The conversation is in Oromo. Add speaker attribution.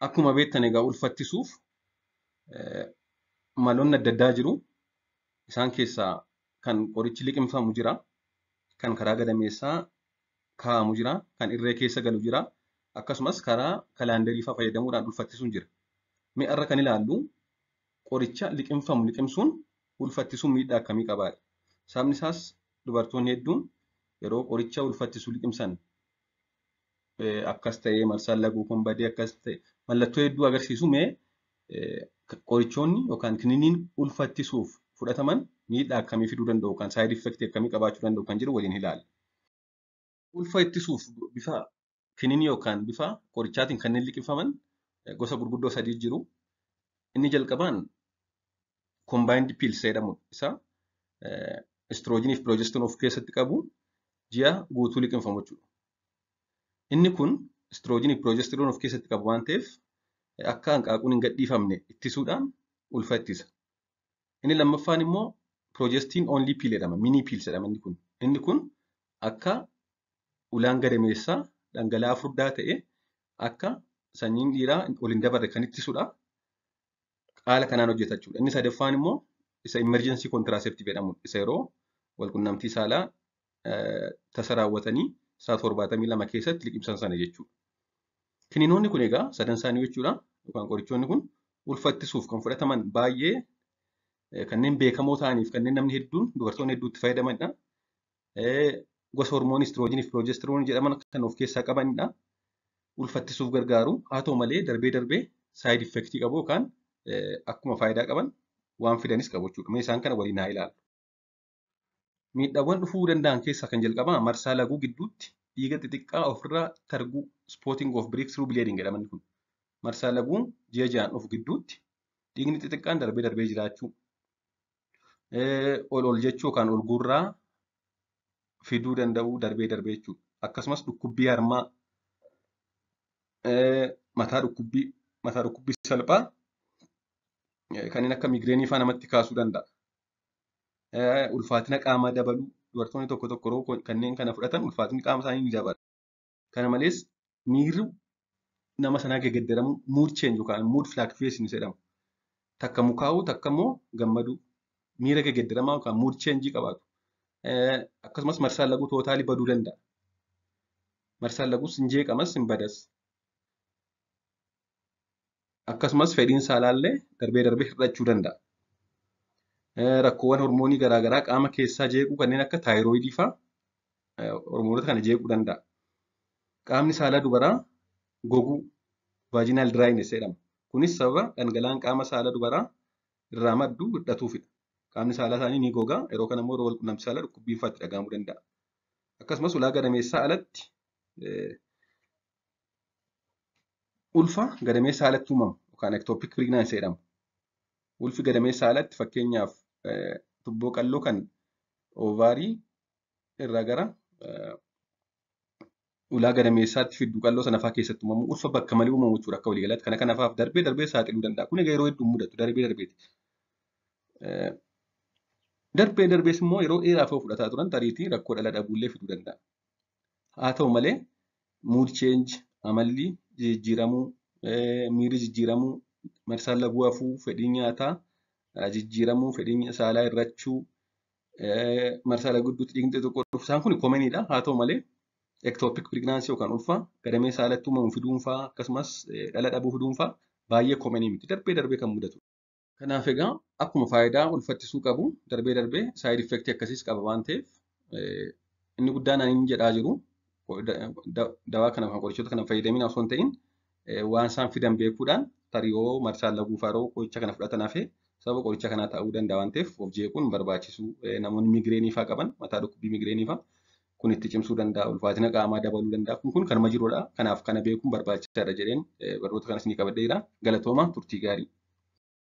Speaker 1: Akkuma beektan egaa ulfattisuuf maloonni adda addaa jiru. Isaan keessaa kan qorichi liqimfamu jira, kan karaa gadameessaa kaa'amu jira, kan irree keessa galu jira, akkasumas karaa kalaandarii fa'aa fayyadamuudhaan ulfattisuun jira. Mee har'a kan ilaallu qoricha liqimfamu liqimsuun ulfattisuun miidhaa akkamii qabaadha? Sababni isaas dubartoonni hedduun yeroo qoricha ulfattisu liqimsan akkas ta'ee marsaan laguu kun badee akkas ta'e mallattoo hedduu agarsiisu. Mee qorichoonni yookaan kininiin ulfattisuuf fudhataman miidhaa akkamii fiduu danda'u yookaan side effect akkamii qabaachuu danda'u kan jedhu waliin ilaalla. Ulfa ittisuuf bifa kininii yookaan bifa qorichaatiin kanneen liqimfaman gosa gurguddoo sadii jiru. Inni jalqabaan combined pills jedhamu isa estrogenii fi progesterone of keessatti qabu ji'a guutuu liqimfamu jechuudha. Inni kun estrogenii fi progesterone of keessatti qabu waan ta'eef akka hanqaaquun hin gadhiifamne ittisuudhaan ulfa ittisa. Inni lammaffaan immoo progestin only pill jedhama. Mini pills jedhama inni kun. Inni kun akka ulaan gadameessaa dhangala'aa furdaa ta'e akka sanyiin dhiiraa ol hin dabarre kan ittisudha. Haala kanaan hojjeta jechuudha. Inni sadaffaan immoo isa emergency contraceptive jedhamudha. Isa yeroo walqunnamtii saalaa tasa raawwatanii sa'a 72 keessatti liqimsan sana jechuudha. Kininoonni kun egaa sadan isaanii jechuudha yookaan qorichoonni kun ulfa ittisuuf kan fudhataman baay'ee kanneen beekamoo ta'aniif kanneen namni hedduun dubartoonni hedduun itti fayyadamanidha. Gosa hormoonii estrogenii fi progesterone jedhaman kan of keessaa qabanidha. Ulfa ittisuuf gargaaru. Haa ta'u malee darbee darbee side effect qabu yookaan akkuma faayidaa qaban waan fidanis qabu jechuudha. Mee isaan kana waliin haa ilaallu. Miidhaawwan dhufuu danda'an keessaa kan jalqabaa marsaa laguu gidduutti dhiiga xixiqqaa ofirraa targuu, spotting of breakthrough bleeding jedhama inni kun. Marsaa laguu ji'a ja'aan dhufu gidduutti dhiigni xixiqqaan darbee darbee jiraachuu. Ol ol jechuu yookaan ol gurraa fiduu danda'uu darbee darbee jechuudha. Akkasumas dhukkubbii harmaa, mataa dhukkubbii salphaa kanneen akka migraine fa'aa namatti kaasuu danda'a. Ulfaatina qaamaa dabaluu, dubartoonni tokko tokko yeroo kanneen kana fudhatan ulfaatinni qaama isaanii ni dabala. Kana malees miirri nama sanaa geeddaramuu, mood change yookaan mood fluctuation jedhamu. Takka mukaa'uu, takka immoo gammaduu, miira geeddaramaa yookaan mood change qabaatu. Akkasumas marsaan laguu totally baduu danda'a. Marsaan laguus hin jeeqamas, hin badas. Akkasumas fedhiin saalaallee darbee darbee hir'achuu danda'a. Rakkoowwan hormoonii garaagaraa qaama keessaa jeequu, kanneen akka thyroidii fa'aa hormoonota kana jeequu danda'a. Qaamni saalaa dubaraa goguu, vaginal dryness jedhama. Kunis sababa dhangala'aan qaama saalaa dubaraa irraa maddu hir'atuufidha. Qaamni saalaa isaanii ni goga. Yeroo kana immoo yeroo walqunnamtii saalaa dhukkubbiin fa'aa itti dhaga'amuu danda'a. Akkasumas ulaa gadameessaa alatti ulfa gadameessaa alatti uumamu yookaan ectopic pregnancy jedhama. Ulfi gadameessaa alatti, fakkeenyaaf tubboo qalloo kan ovary irraa gara ulaa gadameessaatti fiddu qalloo sana fa'aa keessatti uumamu, ulfa bakka malee uumamu jechuudha akka waliigalaatti. Kana kanafaaf darbee darbee saaxiluu danda'a. Kun egaa yeroo hedduu mudatu, darbee darbeeti. Darbee darbees immoo yeroo dheeraaf yoo fudhataa turan tariitii rakkoo dhala dhabuullee fiduu danda'a. Haa ta'u malee mood change, amalli jijjiiramuu, miirri jijjiiramuu, marsaan laguu hafuu, fedhiin nyaataa jijjiiramuu, fedhiin saalaa hir'achuu, marsaa laguu gidduutti dhiigni xixiqqoo dhufu, isaan kun commoniidha. Haa ta'u malee ectopic pregnancy yookaan ulfa gadameessa alatti uumamu fiduun fa'aa, akkasumas dhala dhabuu fiduun fa'aa baay'ee commonii miti. Darbee darbee kan mudatu. Kanaaf egaa akkuma faayidaa ulfa ittisuu qabu darbee darbee side effect akkasiis qaba waan ta'eef, inni guddaan ani jedhaa jiru dawaa kana, qorichoota kana fayyadamin osoo hin ta'in, waan isaan fidan beekuudhaan, tarii yoo marsaan laguu fa'aa yeroo qoricha kana fudhatan hafee sababa qoricha kanaa ta'uu danda'a waan ta'eef of jeequun hin barbaachisu. Namoonni migraine fa'aa qaban mataa dhukkubbii migraine fa'aa kun itti cimsuu danda'a, ulfaatina qaamaa dabaluu danda'a. Kun kanuma jirudha. Kanaaf kana beekuun barbaachisaadha jedheen barnoota kanas ni qabadheera. Galatooma, turtii gaarii.